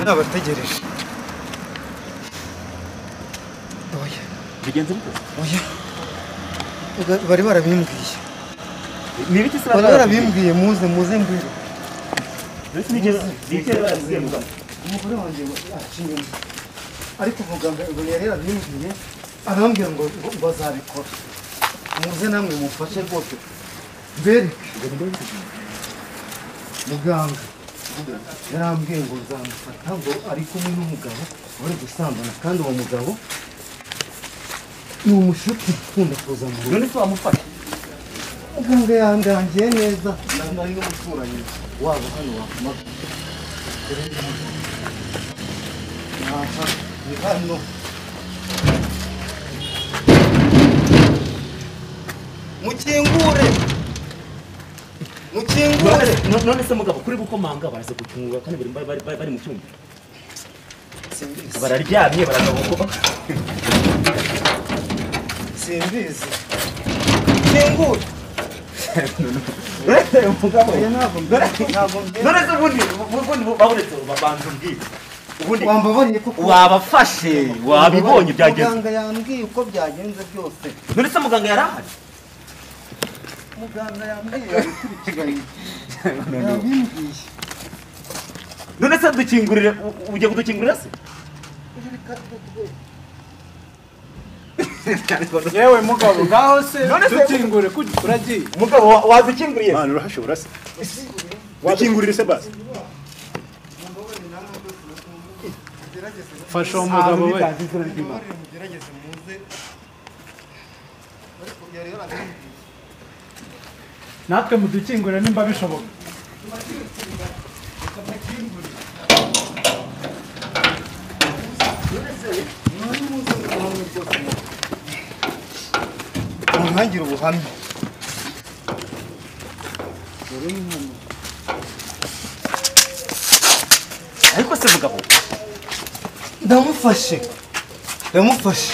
Nabategereje. Oya. Bigenze bite? Oya. Bari barabimbwiye. Ni biki se bari barabimbwiye muze muze mbwire. Ndetse nigeze bikere barabwiye muganga. Umugore wanjye acinyuma. Ariko muganga yari yarabimbwiye arambwira ngo bazabikora. Muze namwe mumfashe rwose. Mbereke. Muganga yarambwiye ngo nzamufata ngo ari kumwe n'umugabo bari gusambana kandi uwo mugabo ni umushuti ukunda kuza mu rugo. None se wamufata? Muganga yandangiye neza nari n'umuturanyi wabo hano wakumaga. Aha, ni hano. Mukingure! Mukingure! None se mugabo kuri gukomanga baraza gukingura kandi bari mu cyumba. Simbizi. Bararyamye baragabuko. Simbizi. Mukingure! Mugabo ntabwo none se ubundi baburetse babanza umbwire. Ubundi wambabariye koko wabafashe wabibonye byagenze. Muganga yambwiye uko byagenze byose. None se muganga yarahari? Muganga yambwiye yabikurikiranye. Yabimbwiye. None se dukingurire ugiye kudukingurira se? Yewe mugabo ngaho se dukingure uragiye. Mugabo wadukinguriye? Mwana urahashobora se? Dukingurire se basi. Fasha umugabo we. Mugerageze muze. Ariko yari yarabimbwiye. Natwe mudukingure nimba bishoboka. Muntangire ubuhamya. Ariko se mugabo ndamufashe. Ndamufashe.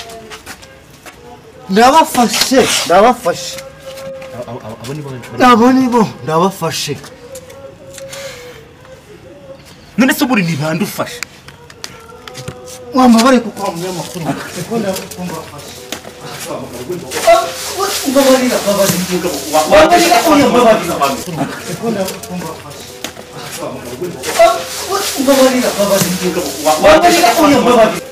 Ndabafashe. Ndabafashe. Abo nibo ndabafashe. None se uburi ntibandufashe? Wambabare kuko wa munyamakuru. Kuko ndabafashe. Mbabarira mbabarira. Mbabarira oya mbabarira. Kuko ndabafashe. Mbabarira mbabarira. Mbabarira oya mbabarira.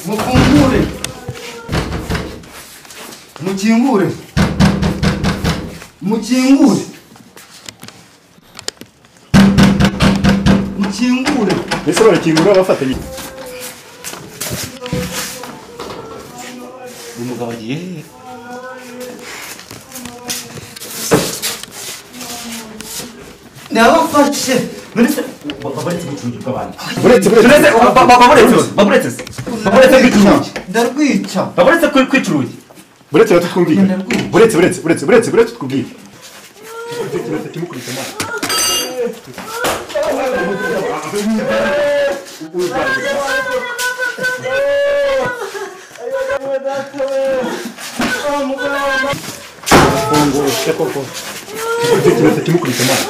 Mufungure. Mukingure. Mukingure. Mukingure. Ese barakingura bafatanye. Umugabo agiye. Ndabafashe. None se babaretse gucungirwa abandi. Buretse baburetse baburetse kwicuruza. Ndarwica. Baburetse kwicuruza. Buretse batwumvika. Buretse buretse buretse buretse buretse twubwire. Kimukubita mwana. Fungura koko. Kimukubita mwana.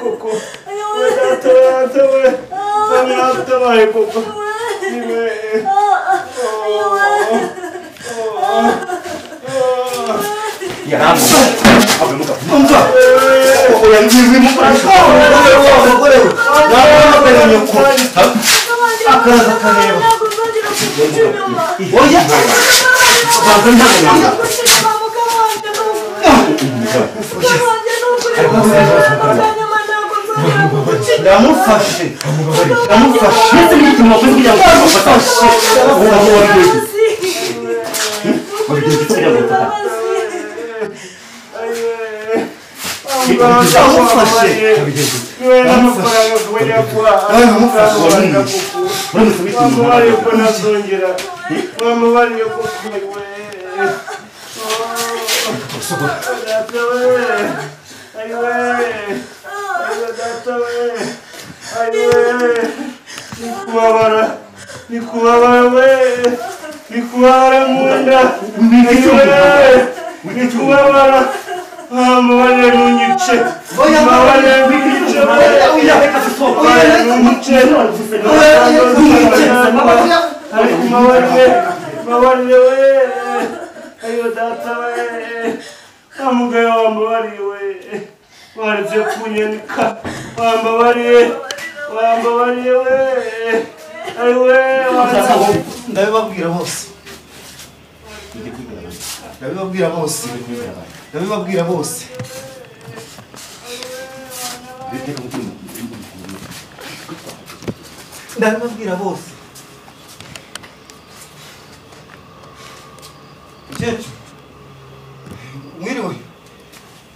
koko we data we mwatabaye koko niwe yarambuye umva oya ngiwe mukoresha umugore we nawe nyoko akaza kareba oya baza ntabwo ndamufashe ndamufashe Nikubabara munda nikubabara mbabarira ntunyice mbabarira ntunyice mbabarire we ayo data we amugayo wambabariye we waretse kunyenika wambabariye wambabariye we ayiwe ndabibabwira bose ndabibabwira bose ndabibabwira bose ndabibabwira bose mukecuru mwiriwe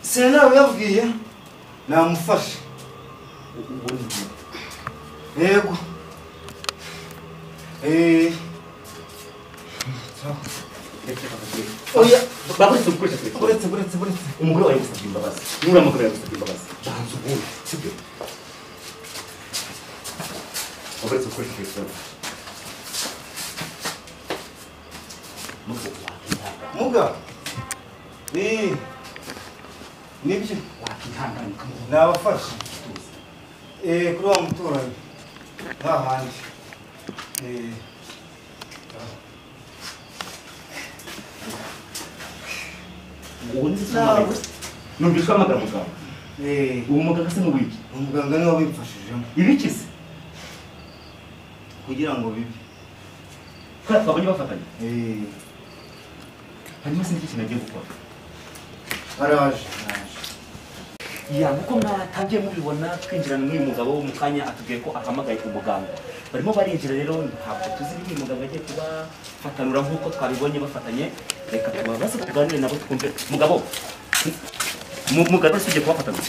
sinabibabwiye namufashe yego oya uretse umugore wawe yagusabye imbabazi nuriya mugabo yagusabye imbabazi banza ubundi sibyo uretse gukoresha telefone muga nibyo nabafashe kuri wa muturanyi hahandi numvise uhamagara muganga uwo muganga se n'uwiki umuganga niwe wabimfashijemo ibiki se kugira ngo bibe kubera twabonye bafatanye hanyuma sinzi ikintu agiye gukora araje ya nkuko mwatangiye mubibona twinjirana n'uyu mugabo mu kanya atubwiye ko ahamagaye umuganga barimo barinjira rero ntabwo tuzi niba uyu muganga agiye kubafatanura nk'uko twabibonye bafatanye reka tubabaze tuganire nabo twumve mugabo mugabo si ugiye kubafatanura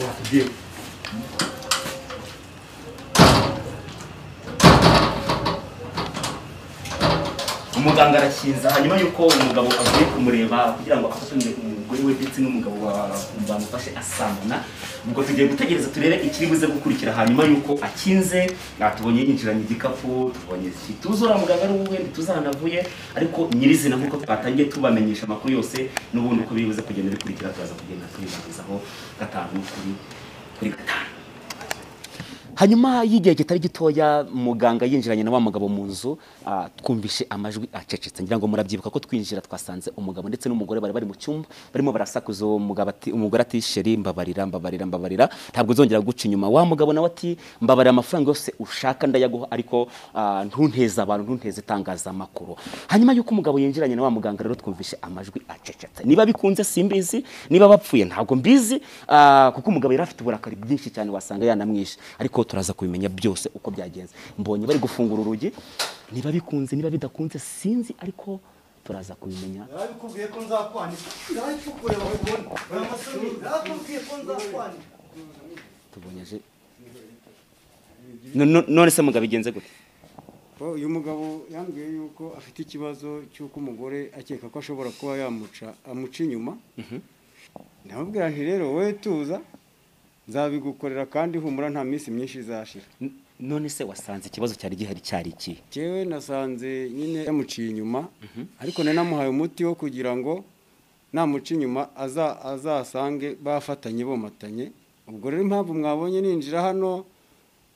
watubwiye umuganga arakinza hanyuma yuko umugabo avuye kumureba kugira ngo afatane umugore we ndetse n'umugabo bamufashe asambana ubwo tugiye gutegereza turebe ikiri buze gukurikira hanyuma yuko akinze tubonye yinjiranye igikapu tubonye tuzora muganga ari uwe ntituzanavuye ariko nyirizina nk'uko twatangiye tubamenyesha amakuru yose n'ubundi uko biri buze kugenda bikurikira turaza kugenda tubibagezaho 5 kuri 5. Hanyuma y'igihe kitari gitoya muganga yinjiranye na wa mugabo mu nzu twumvishe amajwi acecetse ngira ngo murabyibuka ko twinjira twasanze umugabo ndetse n'umugore bari mu cyumba barimo barasakuza umugabo ati umugore ati sheri mbabarira mbabarira mbabarira ntabwo uzongera guca inyuma wa mugabo nawe ati mbabarira amafaranga yose ushaka ndayaguha ariko ntunteze abantu ntunteze itangazamakuru. Hanyuma yuko umugabo yinjiranye na wa muganga rero twumvishe amajwi acecetse niba bikunze simbizi niba bapfuye ntabwo mbizi kuko umugabo yari afite uburakari bwinshi cyane wasanga yanamwishe ariko turaza kubimenya byose uko byagenze. Mbonye bari gufungura urugi niba bikunze niba bidakunze sinzi ariko turaza kubimenya. Narabikubwiye ko nzakwanika narabikukureba ubone narakubwiye ko nzakwanika tubonyeje none se mugabo bigenze gute? Uyu mugabo yambwiye yuko afite ikibazo cy'uko umugore akeka ko ashobora kuba yamuca amuca inyuma. Ndamubwira nti rero wowe tuza nzabigukorera kandi humura nta minsi myinshi izashira. None se wasanze ikibazo cyari gihari cyari iki? Jewe nasanze nyine yamuciye inyuma, ariko nanamuhaye umuti wo kugira ngo namuca inyuma azasange bafatanye bomatanye. Ubwo rero impamvu mwabonye ninjira hano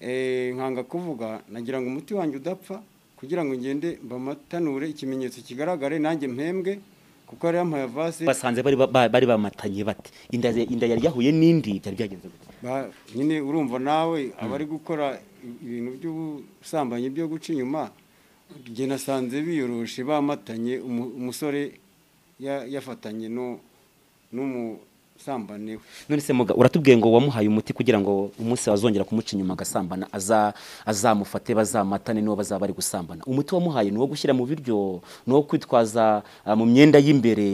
nkanga kuvuga, nagira ngo umuti wanjye udapfa, kugira ngo ngende mbamatanure ikimenyetso kigaragare nanjye mpembwe, kuko ari yampaye avasi. Basanze bari bamatanye bate? Inda yari yahuye n'indi, byari byagenze gute? Nyine urumva nawe abari gukora ibintu by'ubusambanyi byo guca inyuma, njye nasanze biyoroshe bamatanye, umusore yafatanye n'umusambane we. None se muga uratubwiye ngo wamuhaye umuti kugira ngo umunsi wazongera kumuca inyuma agasambana azamufate bazamatane n'uwo bazaba bari gusambana. Umuti wamuhaye ni uwo gushyira mu biryo, ni uwo kwitwaza mu myenda y'imbere,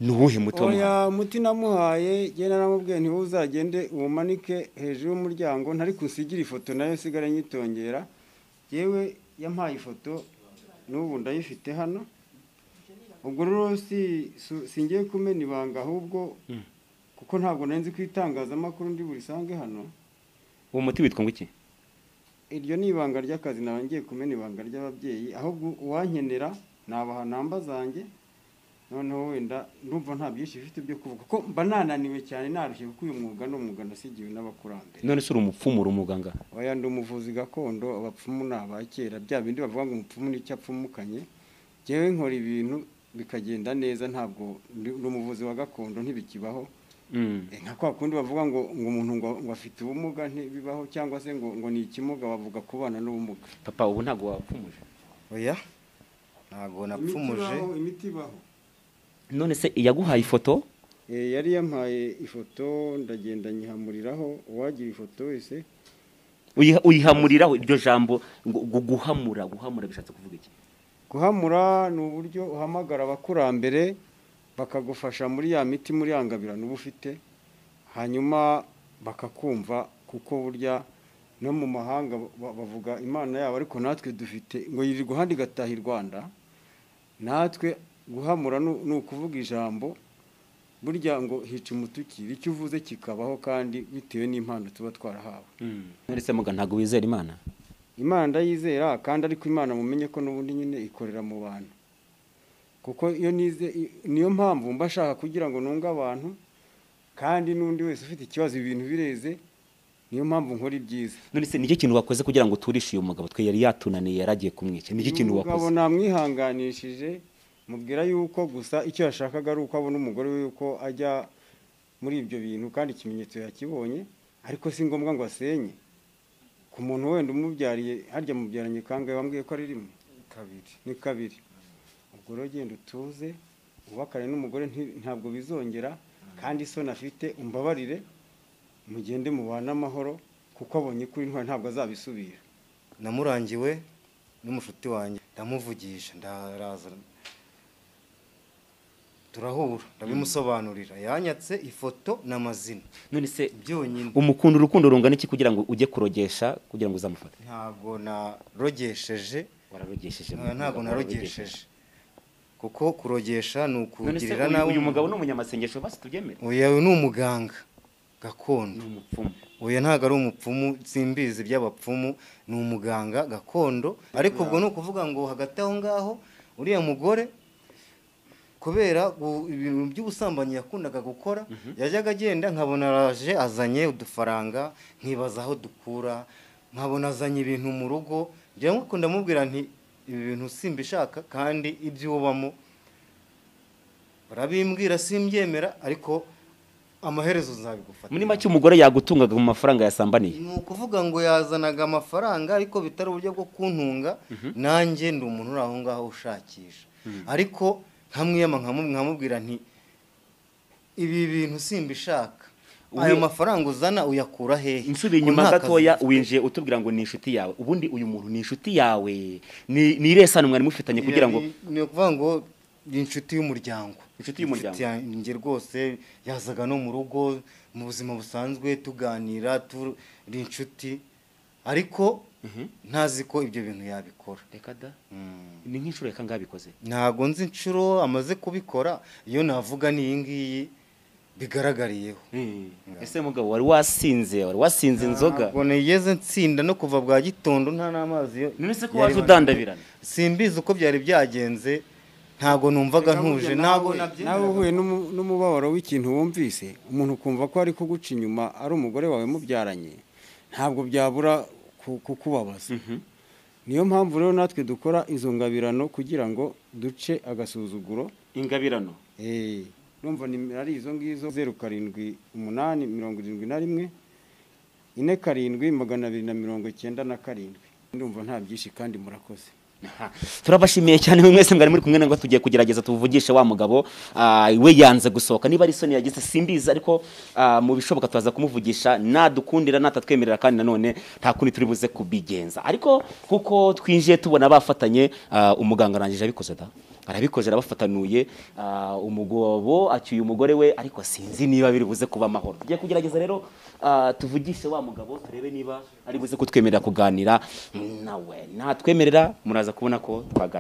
ni uwuhe muti wamuhaye? Oya, umuti namuhaye njye naramubwiye nti uzagende uwumanike hejuru y'umuryango, ntari kunsigira ifoto nayo nsigare nyitongera. Yewe yampaye ifoto n'ubu ndayifite hano. Ubwo rero singiye kumena ibanga ahubwo kuko ntabwo nari nzi ko itangazamakuru ndi burisange hano. Uwo muti witwa ngo iki? Iryo ni ibanga ry'akazi, naba ngiye kumena ibanga ry'ababyeyi, ahubwo uwankenera nabaha namba zanjye. Noneho wenda ndumva nta byinshi bifite byo kuvuga kuko mba nananiwe cyane, narushye, kuko uyu mwuga ni umwuga nasigiwe n'abakurambere. None se uri umupfumu, uri umuganga? Oya, ndi umuvuzi gakondo. Abapfumu ni abakera, bya bindi bavuga ngo umupfumu nicyo apfumukanye. Njyewe nkora ibintu bikagenda neza, ntabwo ndi umuvuzi wa gakondo, ntibikibaho. Nka kwa kundi bavuga ngo umuntu ngo afite ubumuga, ntibibaho, cyangwa se ngo ni ikimuga, bavuga kubana n'ubumuga. Papa, ubu ntabwo wapfumuje? Oya, ntabwo napfumuje. Imiti ibaho. None se yaguhaye ifoto? Yari yampaye ifoto, ndagenda nyihamuriraho, uwagira ifoto wese. Uyihamuriraho, iryo jambo ngo guhamura, guhamura bishatse kuvuga iki? Guhamura ni uburyo uhamagara abakurambere bakagufasha muri ya miti, muri ya ngabirano uba ufite, hanyuma bakakumva, kuko burya no mu mahanga bavuga Imana yabo, ariko natwe dufite ngo yirirwa ahandi igataha i Rwanda. Natwe guhamura ni ukuvuga ijambo, burya ngo hica umutukira, icyo uvuze kikabaho, kandi bitewe n'impano tuba twarahawe. None se muga ntabwo wizera Imana? Imana ndayizera, kandi ariko Imana mumenye ko n'ubundi nyine ikorera mu bantu, kuko iyo nize niyo mpamvu mba nshaka kugira ngo nunge abantu, kandi n'undi wese ufite ikibazo ibintu bireze, niyo mpamvu nkora ibyiza. None se nicyo kintu wakoze kugira ngo uturishe uyu mugabo twe yari yatunaniye, yaragiye kumwica? Nicyo kintu wakoze? Umugabo namwihanganishije, mubwira yuko gusa icyo yashakaga ari uko abona umugore we yuko ajya muri ibyo bintu, kandi ikimenyetso yakibonye, ariko si ngombwa ngo asenye. Ku muntu wenda umubyariye, harya mubyaranye kangahe? Wambwiye ko ari rimwe? Kabiri. Ni kabiri. Ubwo rero genda utuze, ubakane n'umugore, ntabwo bizongera, kandi isoni afite umbabarire, mugende mubane amahoro, kuko abonye kuri intwari ntabwo azabisubira. Namurangiwe n'umushuti wanjye, ndamuvugisha, ndaraza turahura, ndabimusobanurira, yanyatse ifoto n'amazina. None se byonyine umukunda urukundo rungana iki kugira ngo ujye kurogesha kugira ngo uzamufate? Ntabwo narogesheje. Wararogesheje? Ntabwo narogesheje, kuko kurogesha ni ukugirira nawe. Uyu mugabo ni umunyamasengesho basi tubyemere? Oya, ni umuganga gakondo. Ni umupfumu? Oya, ntabwo ari umupfumu, simbizi by'abapfumu, ni umuganga gakondo. Ariko ubwo ni ukuvuga ngo hagati aho ngaho uriya mugore kubera ibintu by'ubusambanyi yakundaga gukora, yajyaga agenda nkabona araje azanye udufaranga, nkibaza aho dukura, nkabona azanye ibintu mu rugo. Njyewe nkunda ndamubwira nti ibi bintu simbishaka, kandi ibyo ubamo barabimbwira simbyemera, ariko amaherezo nzabigufata. Muri make umugore yagutungaga mu mafaranga yasambaniye? Ni ukuvuga ngo yazanaga amafaranga, ariko bitari uburyo bwo kuntunga. Nanjye ndi umuntu uri aho ngaho ushakisha, ariko nkamwiyama nkamubwira nti ibi bintu simbishaka, ayo mafaranga uzana uyakura hehe? Nsubiye inyuma gatoya, winjiye utubwira ngo ni inshuti yawe. Ubundi uyu muntu ni inshuti yawe, ni irihe sano mwari mufitanye kugira ngo? Ni ukuvuga ngo ni inshuti y'umuryango. Inshuti y'umuryango. Njye rwose yazaga no mu rugo mu buzima busanzwe tuganira, turi inshuti, ariko ntazi ko ibyo bintu yabikora. Reka da. Ni nk'inshuro reka ngabikoze? Ntabwo nzi inshuro amaze kubikora, iyo navuga ni iyi ngiyi bigaragariyeho. Ese mugabo wari wasinze, wari wasinze inzoga? Ntabwo nigeze nsinda no kuva bwa gitondo nta n'amazi yo. None se ko waje udandabirana? Simbizi uko byari byagenze, ntabwo numvaga ntuje, ntabwo nawe uhuye n'umubabaro w'ikintu wumvise, umuntu ukumva ko ari kuguca inyuma ari umugore wawe mubyaranye, ntabwo byabura kukubabaza. Niyo mpamvu rero natwe dukora izo ngabirano kugira ngo duce agasuzuguro. Ingabirano? Numva nimero ari izo ngizo: 078 71 47 297. Ndumva nta byinshi kandi murakoze. Turabashimiye cyane mwese mwari muri kumwe, ngo tugiye kugerageza tuvugishe wa mugabo. We yanze gusohoka, niba ari isoni yagize simbizi, ariko mu bishoboka tubaza kumuvugisha, nadukundira natatwemerera, kandi nanone nta kundi turi buze kubigenza. Ariko kuko twinjiye tubona bafatanye, umuganga arangije abikoze da, arabikoze, arabafatanuye, umugabo acyuye umugore we, ariko sinzi niba biri buze kuba amahoro. Tugiye kugerageza rero tuvugishe wa mugabo, turebe niba ari buze kutwemerera kuganira nawe. Natwemerera muraza kubona ko twaganira.